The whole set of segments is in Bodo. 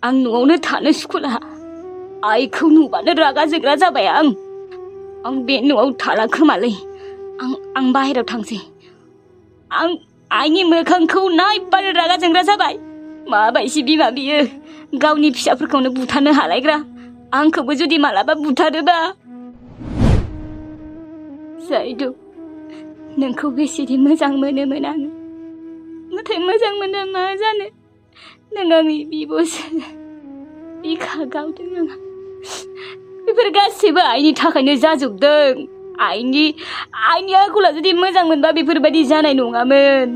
आं न'आवनो थानो सुखुला आइखौ नुबानो रागा जोंग्रा जाबाय आं बे न'आव थाला खोमालै आं बाहेरायाव थांसै आं आइनि मोखांखौ नायबानो रागा जोंग्रा जाबाय माबायदि बिमा बियो गावनि फिसाफोरखौनो बुथारनो हालायग्रा आंखौबो जुदि मालाबा बुथारोबा जायदु नोंखौ बेसेदि मोजां मोनोमोन आं नाथाय मोजां मोना मा जानो नों आंनि बिब'सो बिखा गावदों आंहा बेफोर गासैबो आइनि थाखायनो जाजोबदों आइनि आखला जुदि मोजां मोनबा बेफोरबायदि जानाय नङामोन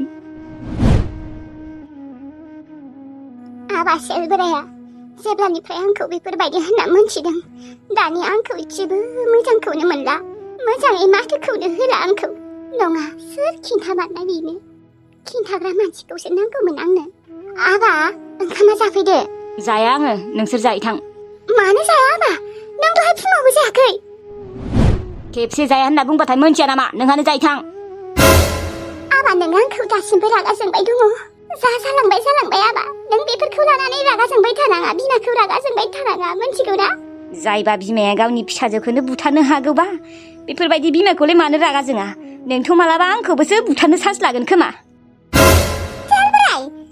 आबासेल बोराया जेब्लानिफ्राय आंखौ बेफोरबायदि होनना मोनथिदों दानि आंखौ इसेबो मोजांखौनो मोनला मोजाङै माथोखौनो होला आंखौ नङा सोर खिन्थाबानाय बेनो खिन्थाग्रा मानसिखौसो नांगौमोन आंनो आबा ओंखामा जाफैदो जाया आङो नोंसोर जाहैथां मानो जाया आबा नों दहाय फुङावबो जायाखै खेबसे जाया होनना बुंबाथाय मोनथिया नामा नोंहानो जाहैथां आबा नों आंखौ दासिमबो रागा जोंबाय दङ जालांबाय आबा नों बेफोरखौ लानानै रागा जोंबाय थानाङा बिमाखौ रागा जोंबाय थानाङा मोनथिगौ ना जायबा बिमाया गावनि फिसाजोखौनो बुथारनो हागौबा बेफोरबायदि बिमाखौलाय मानो रागा जोङा नोंथ' मालाबा आंखौबोसो बुथारनो सान्स लागोन खोमा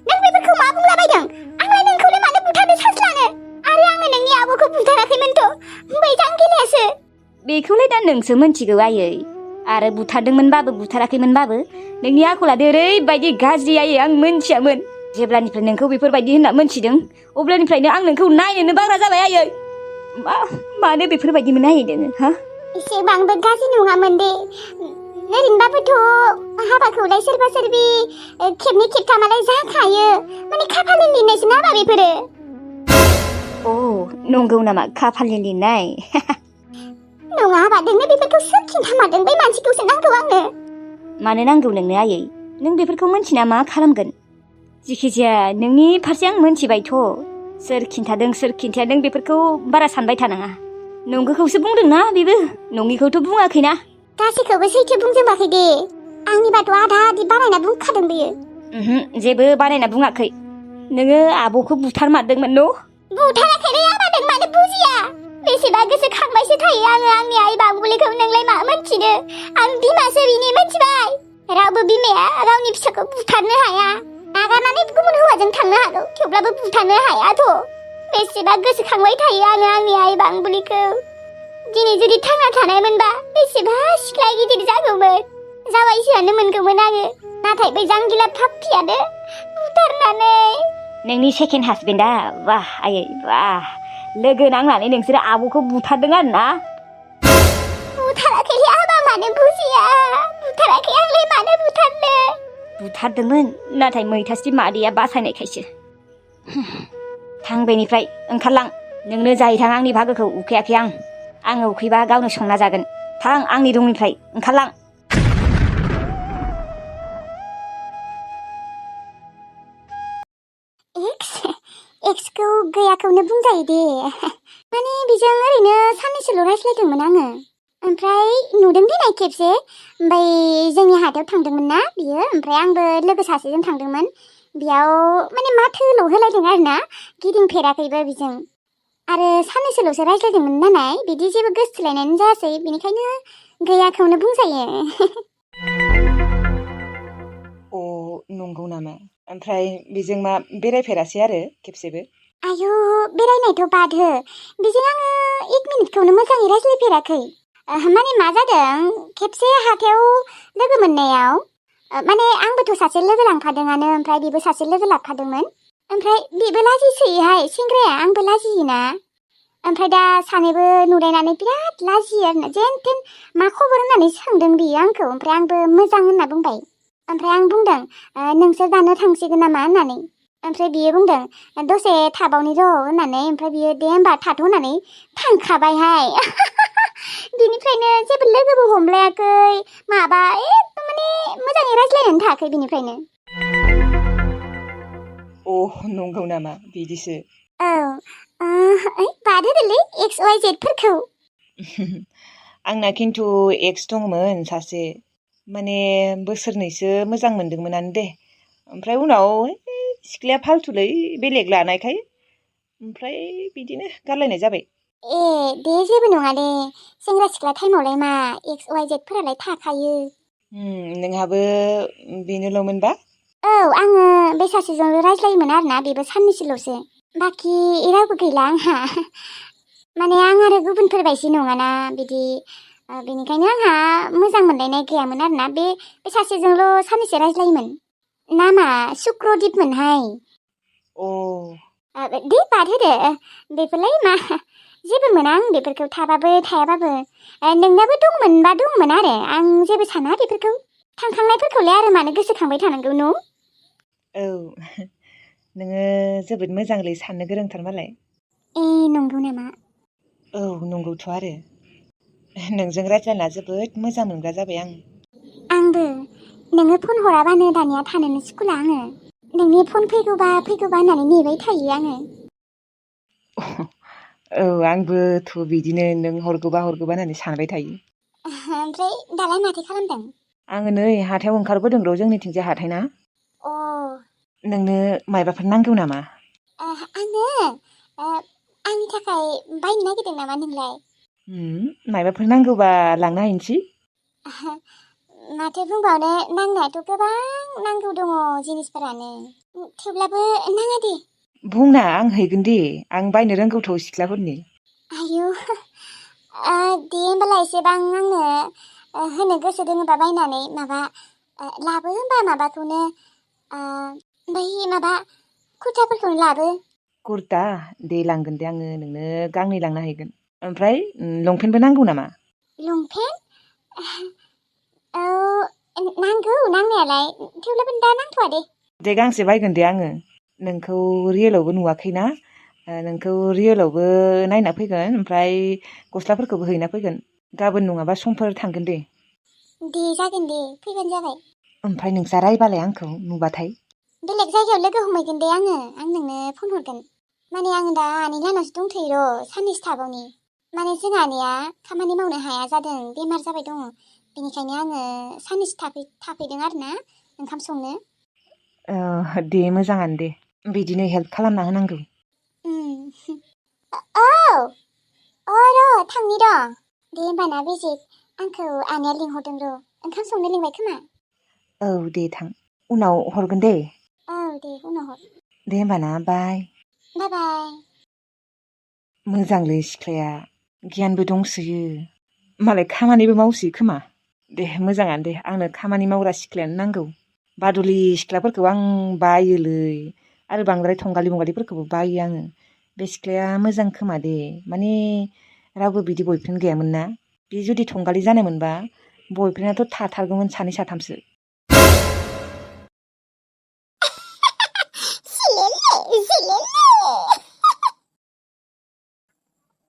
नों बेफोरखौ मा बुंलाबायदों आंलाय नोंखौलाय मानो बुथारनो सान्स लानो आरो आङो नोंनि आब'खौ बुथाराखैमोनथ' बै जांगिलायासो बेखौलाय दा नोंसो मोनथिगौ आयै आरो बुथारदोंमोनबाबो बुथाराखैमोनबाबो नोंनि आखलादो ओरैबायदि गाज्रि आयै आं मोनथियामोन जेब्लानिफ्राय नोंखौ बेफोरबायदि होनना मोनथिदों अब्लानिफ्रायनो आं नोंखौ नायनोनो बाग्रा जाबाय आयै मानो बेफोरबायदिमोन आयै नोङो हा एसेबांबो गाज्रि नङामोन दे ओरैनोबाबोथ' हाबाखौलाय सोरबा सोरबि खेबनै खेबथामालाय जाखायो माने खाफालनि लिरनायसो ना हाबा बेफोरो अ नंगौ नामा खाफालनि लिरनाय नङा हाबा नोंनो बेफोरखौ सोर खिन्थामारदों बै मानसिखौसो नांगौ आंनो मानो नांगौ नोंनो आयै नों बेफोरखौ मोनथिना मा खालामगोन जिखिजाया नोंनि फारसे आं मोनथिबायथ' सोर खिन्थादों बेफोरखौ बारा सानबाय थानाङा नंगौखौसो बुंदोंना बेबो नङिखौथ' बुङाखैना गासैखौबो सैथो बुंजोबाखै दे आंनिबाथ' आधा आधि बानायना बुंखादों बेयो जेबो बानायना बुङाखै नोङो आब'खौ बुथारमारदोंमोन न' बुथाराखैलै आबा नों मानो बुजिया बेसेबा गोसोखांबायसो थायो आङो आंनि आइ बांबुलिखौ नोंलाय मा मोनथिनो आं बिमासो बिनि मोनथिबाय रावबो बिमाया गावनि फिसाखौ बुथारनो हाया नागारनानै गुबुन हौवाजों थांनो हागौ थेवब्लाबो बुथारनो हायाथ' बेसेबा गोसोखांबाय थायो आङो आंनि आइ बांबुलिखौ दिनै जुदि थांना थानायमोनबा बेसेबा सिख्ला गिदिर जागौमोन जावायसोआनो मोनगौमोन आङो नाथाय बै जांगिला फाप्पियानो बुथारनानै नोंनि सेकेन्ड हासबेन्डा वाह आयै वाह लोगो नांनानै नोंसोर आब'खौ बुथारदों आरो ना बुथाराखैलै आबा मानो बुजिया बुथाराखै आंलाय मानो बुथारनो बुथारदोंमोन नाथाय मैथास्रि मादैया बासायनायखायसो थां बेनिफ्राय ओंखारलां नोंनो जाहैथां आंनि बाहागोखौ उखैयाखै आङो उखैबा गावनो संना जागोन थां आंनि रुमनिफ्राय ओंखारलां एक्सखौ गैयाखौनो बुंजायो दे माने बेजों ओरैनो साननैसोल' रायज्लायदोंमोन आङो ओमफ्राय नुदों देनाय खेबसे ओमफ्राय जोंनि हाथायाव थांदोंमोन ना बियो ओमफ्राय आंबो लोगो सासेजों थांदोंमोन बेयाव माने माथोल' होलायदों आरो ना गिदिंफेराखैबो बेजों आरो साननैसोल'सो रायज्लायदोंमोन नालाय बिदि जेबो गोसोथोलायनायानो जायासै बेनिखायनो गैयाखौनो बुंजायो अ नंगौ नामा ओमफ्राय बेजों मा बेरायफेरासै आरो खेबसेबो आयु बेरायनायथ' बाद हो बेजों आङो 1 मिनिटखौनो मोजाङै रायज्लायफेराखै माने मा जादों खेबसे हाथायाव लोगो मोननायाव माने आंबोथ' सासे लोगो लांफादोंआनो ओमफ्राय बेबो सासे लोगो लाफादोंमोन ओमफ्राय बेबो लाजिसोयोहाय सेंग्राया आंबो लाजियोना ओमफ्राय दा सानैबो नुलायनानै बिराद लाजियो आरोना जेन थेन मा खबर होननानै सोंदों बियो आंखौ ओमफ्राय आंबो मोजां होनना बुंबाय ओमफ्राय आं बुंदों नोंसोर दानो थांसिगोन नामा होननानै ओमफ्राय बियो बुंदों दसे थाबावनि र' होननानै ओमफ्राय बियो दे होमबा थाथ' होननानै थांखाबायहाय बिनिफ्रायनो जेबो लोगोबो हमलायाखै माबा एकदम माने मोजाङै रायज्लायनानै थायाखै बिनिफ्रायनो अ नंगौ नामा बिदिसो औ बाद होदोलै XYZफोरखौ आंना खिन्थु एक्स दंमोन सासे माने बोसोरनैसो मोजां मोनदोंमोनानो दे ओमफ्राय उनाव सिख्लाया फाल्थुलै बेलेग लानायखाय ओमफ्राय बिदिनो गारलायनाय जाबाय। ए दे जेबो नङा दे सेंग्रा सिख्ला टाइमावलाय मा XYZ फोरालाय थाखायो। नोंहाबो बेनोल'मोनबा? औ आङो बे सासेजोंल' रायज्लायोमोन आरोना बेबो साननैसोल'सो बाखि रावबो गैला आंहा माने आं आरो गुबुनफोर बायदि नङाना बिदि बेनिखायनो आंहा मोजां मोनलायनाय गैयामोन आरोना बे सासेजोंल' साननैसो रायज्लायोमोन नामा सुक्रदिपमोनहाय। दे बाद होदो बेफोरलाय मा जेबो मोना आं बेफोरखौ थाबाबो थायाबाबो नोंनाबो दंमोनबा दंमोन आरो आं जेबो साना बेफोरखौ थांखांनायफोरखौलाय आरो मानो गोसोखांबाय थानांगौ न'। औ नोङो जोबोद मोजांलै साननो गोरोंथार मालाय। ए नंगौ नामा? औ नंगौथ' आरो नोंजों रायज्लायना जोबोद मोजां मोनग्रा जाबाय आं। आंबो नोङो फन हराबानो दानिया थानोनो सुखुला आङो नोंनि फन फैगौबा होननानै नेबाय थायो आङो। औ आंबोथ' बिदिनो नों हरगौबा होननानै सानबाय थायो। ओमफ्राय दालाय माथो खालामदों? आङो नै हाथायाव ओंखारबोदों र' जोंनिथिंजाय हाथाय ना। अ नोंनो मायबाफोर नांगौ नामा? आङो आंनि थाखाय बायनो नागिरदों नामा नोंलाय? मायबाफोर नांगौबा लांनो हायनोसै। माथो बुंबावनो नांनायाथ' गोबां नांगौ दङ जिनिसफोरानो थेवब्लाबो नाङा दे। बुंना आं हैगोन दे आं बायनो रोंगौथ' सिख्लाफोरनि। आयु दे होमबालाय एसेबां आंनो होनो गोसो दोङोबा बायनानै माबा लाबो होमबा माबाखौनो बै माबा कुर्ताफोरखौनो लाबो। कुर्ता दे लांगोन दे आङो नोंनो गांनै लांनो हैगोन। ओमफ्राय लंपेन्टबो नांगौ नामा? लंपेन्ट औ नांगौ नांनायालाय थेवब्लाबो दा नांथ'आ दे। दे गांसे बायगोन दे आङो नोंखौ रियेलावबो नुवाखैना नोंखौ रियेलावबो नायना फैगोन ओमफ्राय गस्लाफोरखौबो हैना फैगोन गाबोन नङाबा समफोर थांगोन दे। दे जागोन दे फैबानो जाबाय। ओमफ्राय नोंसा रायबालाय आंखौ नुबाथाय? बेलेग जायगायाव लोगो हमहैगोन दे आं नोंनो फन हरगोन। माने आं दा आनै लाहानावसो दंथ'यो र' साननैसो थाबावनि माने जोंहा आनैया खामानि मावनो हाया जादों बेमार जाबाय दङ बेनिखायनो आङो साननैसो थाफैदों आरोना ओंखाम संनो। दे मोजाङानो दे बिदिनो हेल्प खालामना होनांगौ। औ र' थांनि र' दे होमबाना बेजे आंखौ आनैया लिंहरदों र' ओंखाम संनो लिंबाय खोमा। औ दे थां उनाव हरगोन दे। औ दे उनाव हर। दे होमबा ना बाय। बाय। मोजांलै सिख्लाया गियानबो दंसोयो मालाय खामानिबो मावसोयो खोमा। दे मोजाङानो दे आंनो खामानि मावग्रा सिख्लायानो नांगौ। बादुलि सिख्लाफोरखौ आं बायोलै आरो बांद्राय थंगालि बंगालिफोरखौबो बायो आङो। बे सिख्लाया मोजां खोमा दे माने रावबो बिदि बयफ्रेन्ड गैयामोन ना बे जुदि थंगालि जानायमोनबा बयफ्रेन्डआथ' थाथारगौमोन सानै साथामसो।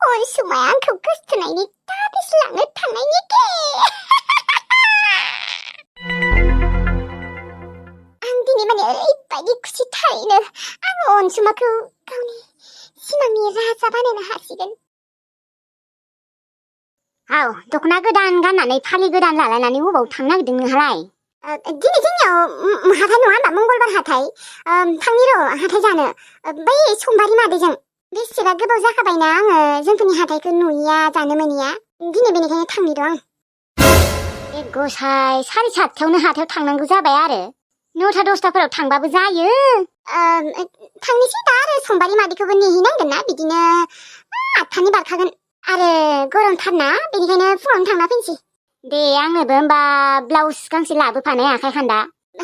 अनसुमाया आंखौ गोसथोनायनि दाबिस लांनो थांनायनि दे। आं दिनै माने ओरैबायदि खुसि थारैनो आङो अनसुमाखौ गावनि सिमांनि राजा बानायनो हासिगोन। औ दख'ना गोदान गाननानै फालि गोदान लालायनानै बबाव थांनो नागिरदों नोंहालाय? दिनै जोंनियाव हाथाय नङा होनबा मंगलबार हाथाय थांनि र' हाथाय जानो बै समबारि मादैजों बेसेबा गोबाव जाखाबायना आङो जोंफोरनि हाथायखौ नुयिया जानो मोनिया दिनै बेनिखायनो थांनि र' आं। ए गसाय 7:30 हाथायाव थांनांगौ जाबाय आरो 9-10फोराव थांबाबो जायो। थांनोसै दा आरो समबारि मादैखौबो नेहैनांगोन ना बिदिनो 8थानि बारखागोन आरो गरमथारना बेनिखायनो फुङावनो थांना फैनोसै। दे आंनोबो होमबा ब्लाउस गांसे लाबोफानाय आखाइ खान्दा।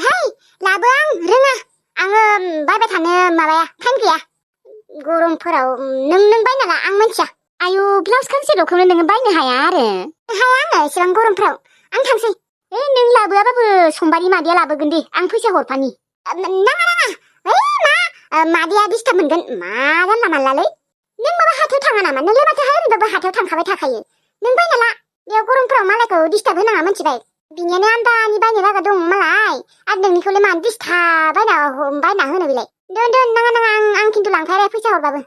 है लाबो आं रोङा आङो बायबाय थानो माबाया टाइम गैया गरमफोराव नों बायना ला आं मिथिया। आयु ब्लाउस गांसेल'खौनो नोङो बायनो हाया आरो? हाया आङो एसेबां गरमफ्राव आं थांसै। नों लाबोआबाबो समबारि मादैया लाबोगोन दे आं फैसा हरफानि। नाङा मादैया डिस्टार्ब मोनगोन मा जानला मानलालै नों माबा हाथायाव थाङा नामा नोंलाय माथोहाय ओरैबाबो हाथायाव थांखाबाय थाखायो नों बायना ला बेयाव गरमफ्राव मालायखौ डिस्टार्ब होनाङा मिथिबाय। बिनियानो आन्दानि बायनो लागा दं मालाय आरो नोंनिखौलाय मानो डिस्टार्ब बायना होनो बेलाय। दोन नाङा आं खिन्थु लांखाया फैसा हरबाबो।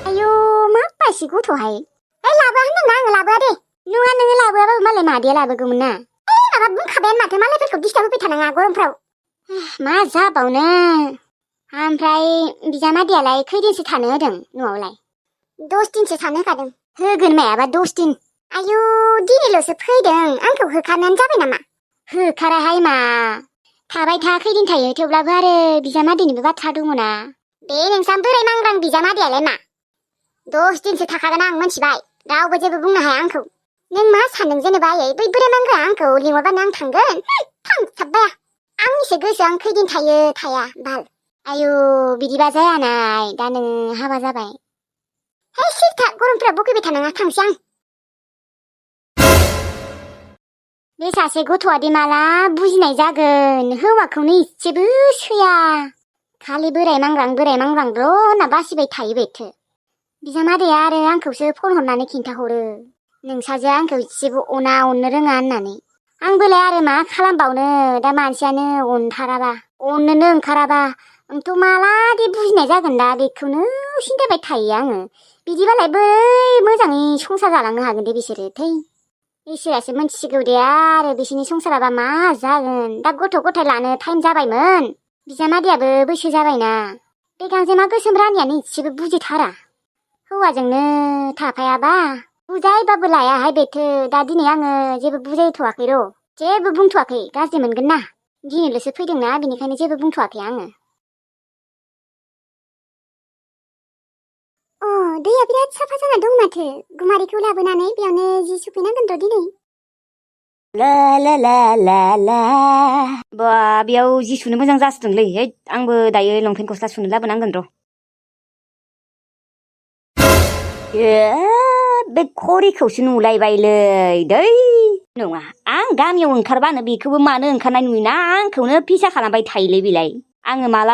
आयु मा बायसि गथ'हाय लाबोआ होनदोंना आङो लाबोआ दे। नङा नोङो लाबोआबाबो मालाय मादैया लाबोगौमोन ना। माबा बुंखाबायानो माथो मालायफोरखौ डिस्टार्ब होबाय थानाङा गरमफ्राव। मा जाबावनो ओमफ्राय बिजामादैयालाय खैदिनसो थानो होदों न'आवलाय? 10 दिनसो थानो होखादों। होगोन मायाबा 10 दिन। आयु दिनैल'सो फैदों आंखौ होखानायानो जाबाय नामा? होखाराहाय मा थाबाय था खैदिन थायो थेवब्लाबो आरो बिजामादैनिबो बाथ्रा दङना। बे नोंसा बोराय मांग्रां बिजामादैयालाय मा 10 दिनसो थाखागोन आं मिथिबाय। रावबो जेबो बुंनो हाया आंखौ। नों मा सानदों जेनेबा आयै बै बोराय मांग्राया आंखौ लिंहरबानो आं थांगोन? थांसाबबाया आंनिसो गोसो आं खैदिन थायो थाया बाल। आयु बिदिबा जायानाय दा नों हाबा जाबाय। हे सिरथा गरमफ्रा बखैबाय थानाङा थांसै आं। बे सासे गथ'आदि माला बुजिनाय जागोन हौवाखौनो इसेबो सैया। खालि बोराय मांग्रांल' होनना बासिबाय थायो बेथो। बिजामादैया आरो आंखौसो फन हरनानै खिन्थाहरो नोंसाजोआ आंखौ इसेबो अननो रोङा होननानै। आंबोलाय आरो मा खालामबावनो दा मानसियानो अननोनो ओंखाराबा आंथ' मालादि बुजिनाय जागोन दा बेखौनो सिन्थाबाय थायो आङो। बिदिबालाय बोरै मोजाङै संसार जालांनो हागोन दे बिसोरो थै। इसोरासो मिथिसिगौ दे आरो बिसोरनि संसाराबा मा जागोन। दा गथ' गथाय लानो टाइम जाबायमोन। बिजामादैयाबो बैसो जाबायना। बे गांजेमा गोसोम रानियानो इसेबो बुजिथारा। हौवाजोंनो थाफायाबा बुजायबाबो लायाहाय बेथो। दा दिनै आङो जेबो बुजायथ'वाखै र'। जेबो बुंथ'वाखै गाज्रि मोनगोन ना। दिनैल'सो फैदोंना बेनिखायनो जेबो बुंथ'वाखै आङो। दैया बिराद साफा जाना दं माथो। गुमारिखौ लाबोनानै बेयावनो जि सुफैनांगोन र' दिनै। ला बा बेयाव जि सुनो मोजां जासोदोंलै। आंबो दायो लंपेन्ट गस्ला सुनो लाबोनांगोन र'। बे घरिखौसो नुलायबायलै दै। नङा आं गामियाव ओंखारबानो बेखौबो मानो ओंखारनाय नुयोना आंखौनो फिसा खालामबाय थायोलै बेलाय। आङो माला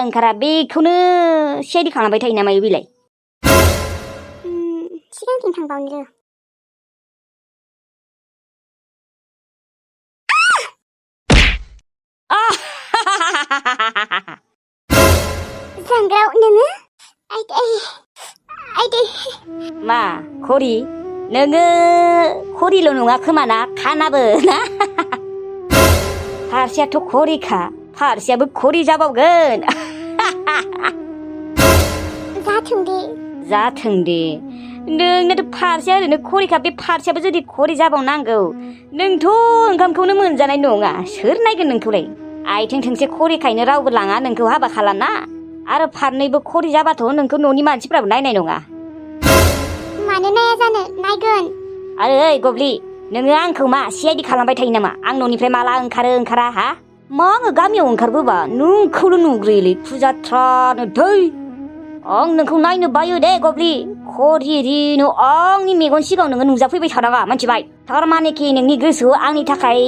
ओंखारा बेखौनो सिआइडि खालामबाय थायो नामा बेलाय। सिगांथिं थांबावनो जांग्राव नोङो आइदै मा घरि नोङो घरिल' नङा खोमाना खानाबो ना। फारसेयाथ' घरिखा फारसेयाबो घरि जाबावगोन। जाथों दे नोंनाथ' फारसेया ओरैनो घरिखा बे फारसेयाबो जुदि घरि जाबावनांगौ नोंथ' ओंखामखौनो मोनजानाय नङा। सोर नायगोन नोंखौलाय। आथिं थोंसे घरिखायनो रावबो लाङा नोंखौ हाबा खालामना। आरो फारनैबो घरि जाबाथ' नोंखौ न'नि मानसिफ्राबो नायनाय नङा। मानो नाया जानो नायगोन। आरो ओइ गब्लि नोङो आंखौ मा सिआइडि खालामबाय थायो नामा? आं न'निफ्राय माला ओंखारा हा? मा आङो गामियाव ओंखारबोबा नोंखौल' नुग्रोयोलै खुजाथ्रानो दै। आं नोंखौ नायनो बायो दे गब्लि। घरि रिनु आंनि मेगन सिगाङाव नोङो नुजाफैबाय थानाङा मिथिबाय। थारमानेखि नोंनि गोसोआव आंनि थाखाय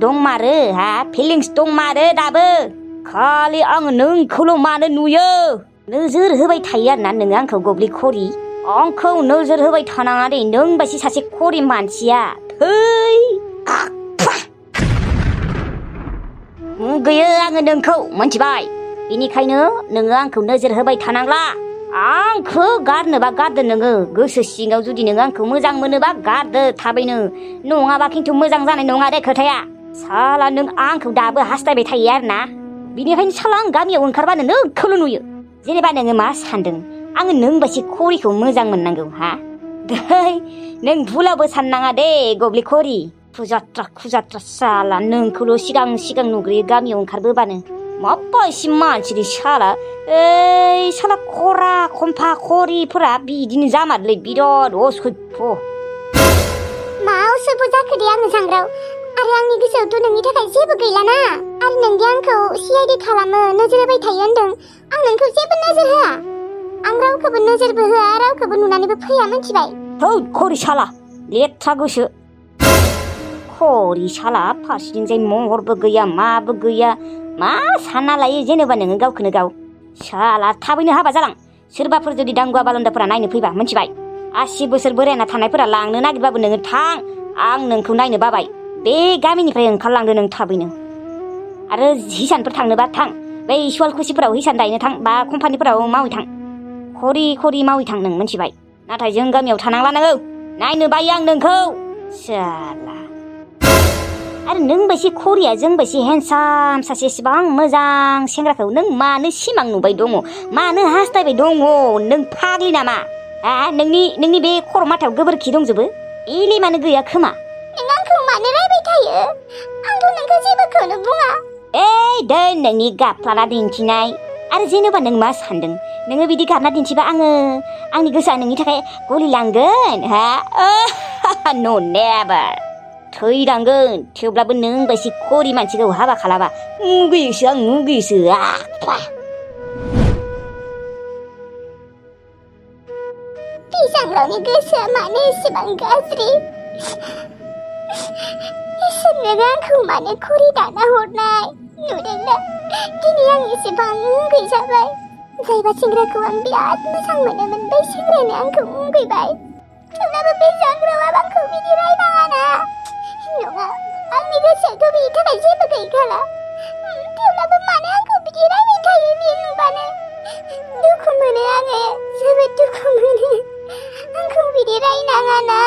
दंमारो हा फिलिंस दंमारो दाबो। खालि आङो नोंखौल' मानो नुयो नोजोर होबाय थायो आरोना नोङो आंखौ गब्लि घरि। आंखौ नोजोर होबाय थानाङा दे नों बायदि सासे घरि मानसिया थै। मुगैयो आङो नोंखौ मिथिबाय। बेनिखायनो नोङो आंखौ नोजोर होबाय थानांला। आंखौ गारनोबा गारदो नोङो। गोसो सिङाव जुदि नोङो आंखौ मोजां मोनोबा गारदो थाबैनो। नङाबा खिन्थु मोजां जानाय नङा दे खोथाया। साला नों आंखौ दाबो हास्थायबाय थायो आरोना। बिनिखायनो साला आं गामियाव ओंखारबानो नोंखौल' नुयो। जेनेबा नोङो मा सानदों आङो नों बायदि घरिखौ मोजां मोननांगौ हा? दै नों भुलाबो साननाङा दे गब्लि घरि। खुजाथ्रा साला नोंखौल' सिगां नुग्रोयो गामियाव ओंखारबोबानो। माबायदि मानसिनि साला साला खरा खम्फा घरिफोरा बिदिनो जामारलै बिराद असभ्य। मा असभ्य जाखो दे आङो जांग्राव। आरो आंनि गोसोआवथ' नोंनि थाखाय जेबो गैलाना। आरो नोंदि आंखौ सिआइडि खालामो नोजोर होबाय थायो होनदों। आं नोंखौ जेबो नोजोर होआ। आं रावखौबो नोजोरबो होआ रावखौबो नुनानैबो फैया मिथिबाय। थौ घरि साला लेथ्रा गोसो। घरि साला फारसेथिंजाय महरबो गैया माबो गैया। मा सानना लायो जेनेबा नोङो गावखौनो गाव। साला थाबैनो हाबा जालां। सोरबाफोर जुदि दांगुवा बालन्दाफोरा नायनो फैबा मिथिबाय। 80 बोसोर बोरायना थानायफोरा लांनो नागिरबाबो नोङो थां। आं नोंखौ नायनो बाबाय। बे गामिनिफ्राय ओंखारलांदो नों थाबैनो। आरो हिसानफोर थांनोबा थां। बै सुवालकुसिफोराव हिसान दायनो थां बा कम्पानिफोराव मावहैथां। घरि मावहैथां नों मिथिबाय। नाथाय जों गामियाव थानांला नोङो। नायनो बायो आं नोंखौ साला। आरो नों बायदि खरिया जों बायदि हेन्डसाम सासे इसेबां मोजां सेंग्राखौ नों मानो सिमां नुबाय दङ मानो हास्थायबाय दङ नों फाग्लि नामा नोंनि बे खर' माथायाव गोबोरखि दंजोबो एले मानो गैया खोमा नों आंखौ मानो रायबाय थायो आंथ' नोंखौ जेबोखौनो बुङा दोन नोंनि गाबफ्लाना दिन्थिनाय आरो जेनेबा नों मा सानदों नोङो बिदि गाबना दिन्थिबा आंनि गोसोआ नोंनि थाखाय गलिलांगोन नो नेभार थैलांगोन थेवब्लाबो नों बायदि खरि मानसिखौ हाबा खालामा मुगैयोसो आं मुगैयोसो बिजांग्रानि गोसोआ मानो एसेबां गाज्रि इसोरनो आंखौ मानो खरि दाना हरनाय नुदोंना दिनै आं एसेबां मुगैजाबाय जायबा सेंग्राखौ आं बिराद मोजां मोनोमोन बै सेंग्रायानो आंखौ मुगैबाय थेवब्लाबो बे जांग्राया आंखौ बिदि रायनाङाना नङा आंनि गोसोआथ' बिनि थाखाय जेबो गैखाला थेवब्लाबो मानो आंखौ बिदि रायबाय थायो बियो नुबानो दुखु मोनो आङो जोबोद दुखु मोनो आंखौ बिदि रायनाङाना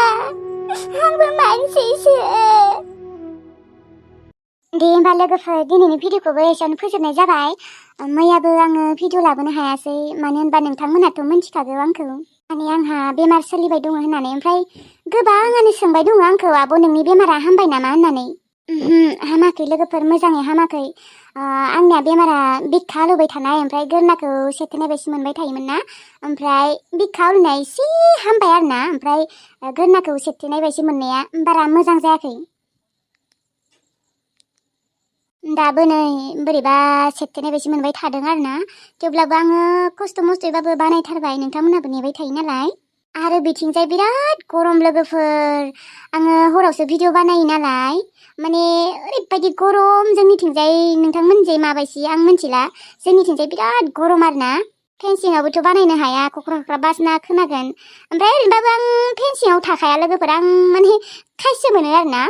आंबो मानसिसो दे होमबा लोगोफोर दिनैनि भिडिअखौबो एसेयावनो फोजोबनाय जाबाय मैयाबो आङो भिडिअ लाबोनो हायासै मानो होनबा नोंथांमोनाथ' मिन्थिखागौ आंखौ माने आंहा बेमार सोलिबाय दङ होननानै ओमफ्राय गोबाङानो सोंबाय दङ आंखौ आब' नोंनि बेमारा हामबाय नामा होननानै हामाखै लोगोफोर मोजाङै हामाखै आंनिया बेमारा बिखा आलौबाय थानाय ओमफ्राय गोरनाखौ सेथेनाय बायदि मोनबाय थायोमोन ना ओमफ्राय बिखा आलौनाया एसे हामबाय आरो ना ओमफ्राय गोरनाखौ सेथेनाय बायदि मोननाया बारा मोजां जायाखै दाबो नै बोरैबा सेथेनाय बायदि मोनबाय थादों आरो ना थेवब्लाबो आङो खस्थ' मस्थ'यैबाबो बानायथारबाय नोंथांमोनहाबो नेबाय थायो नालाय आरो बिथिंजाय बिराद गरम लोगोफोर आङो हरावसो भिडिअ बानायो नालाय माने ओरैबायदि गरम जोंनिथिंजाय नोंथांमोनजों माबायदि आं मिन्थिला जोंनिथिंजाय बिराद गरम आरो ना फेनसिङावबोथ' बानायनो हाया खख्रा बासना खोनागोन ओमफ्राय ओरैनोबाबो आं फेनसिङाव थाखाया लोगोफोर आं माने खायसो मोनो आरो ना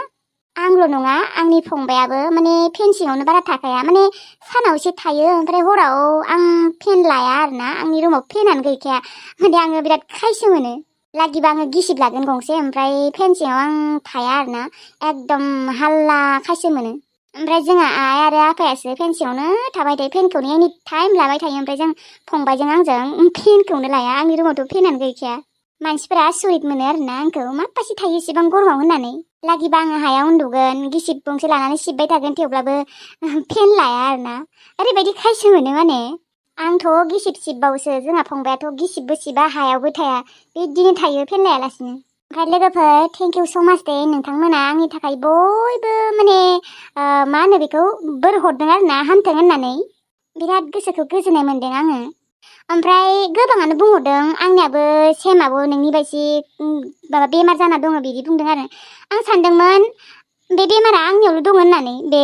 आंल' नङा आंनि फंबायाबो माने फेनसिङावनो बारा थाखाया माने सानाव एसे थायो ओमफ्राय हराव आं फेन लाया आरो ना आंनि रुमाव फेनानो गैखाया माने आङो बिराद खायसो मोनो लागिबा आङो गिसिब लागोन गंसे ओमफ्राय फेनसिङाव आं थाया आरो ना एकदम हाल्ला खायसो मोनो ओमफ्राय जोंहा आइ आरो आफायासो फेनसिङावनो थाबाय थायो फेनखौनो एनि टाइम लाबाय थायो ओमफ्राय जों फंबायजों आंजों फेनखौनो लाया आंनि रुमावथ' फेनानो गैखाया मानसिफोरा आसरित मोनो आरो ना आंखौ माबायदि थायो एसेबां गरमाव होननानै लागिबा आङो हायाव उन्दुगोन गिसिब गंसे लानानै सिबबाय थागोन थेवब्लाबो फेन लाया आरो ना ओरैबायदि खायसो मोनो माने आंथ' गिसिब सिबबावसो जोंहा फंबायाथ' गिसिबबो सिबा हायावबो थाया बिदिनो थायो फेन लायालासिनो ओमफ्राय लोगोफोर थेंक इउ स' माच दे नोंथांमोना आंनि थाखाय बयबो माने मा होनो बेखौ बोर हरदों आरो ना हामथों होननानै बिराद गोसोखौ गोजोननाय मोन्दों आङो ओमफ्राय गोबाङानो बुंहरदों आंनियाबो सेमाबो नोंनि बायदि माबा बेमार जाना दङ बिदि बुंदों आरो आं सानदोंमोन बे बेमारा आंनियावल' दङ होननानै बे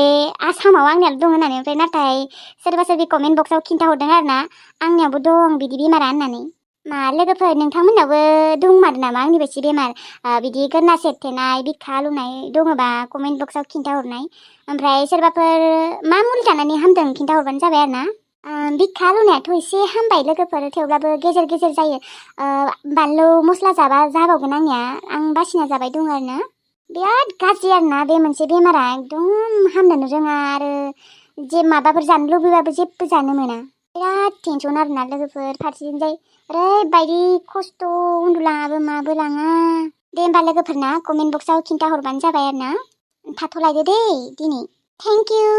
आसामाव आंनियावल' दङ होननानै ओमफ्राय नाथाय सोरबा सोरबि कमेन्ट बक्सआव खिन्थाहरदों आरो ना आंनियावबो दं बिदि बेमारा होननानै मा लोगोफोर नोंथांमोननावबो दंमारो नामा आंनि बायदि बेमार बिदि गोरना सेरथेनाय बिखा आलौनाय दङबा कमेन्ट बक्सआव खिन्थाहरनाय ओमफ्राय सोरबाफोर मा मुलि जानानै हामदों खिन्थाहरबानो जाबाय आरो ना बिखा आलौनायाथ' एसे हामबाय लोगोफोर थेवब्लाबो गेजेर गेजेर जायो बानलु मस्ला जाबा जाबावगोन आंनिया आं बासिना जाबाय दं आरो ना बिराद गाज्रि आरो ना बे मोनसे बेमारा एकदम हामनोनो रोङा आरो जे माबाफोर जानो लुबैबाबो जेबो जानो मोना बिराद टेनसन आरो ना लोगोफोर फारसेथिंजाय ओरैबायदि खस्थ' उन्दुलाङाबो माबो लाङा दे होमबा लोगोफोरना कमेन्ट बक्सआव खिन्थाहरबानो जाबाय आरो ना थाथ'लायदो दे दिनै थेंक इउ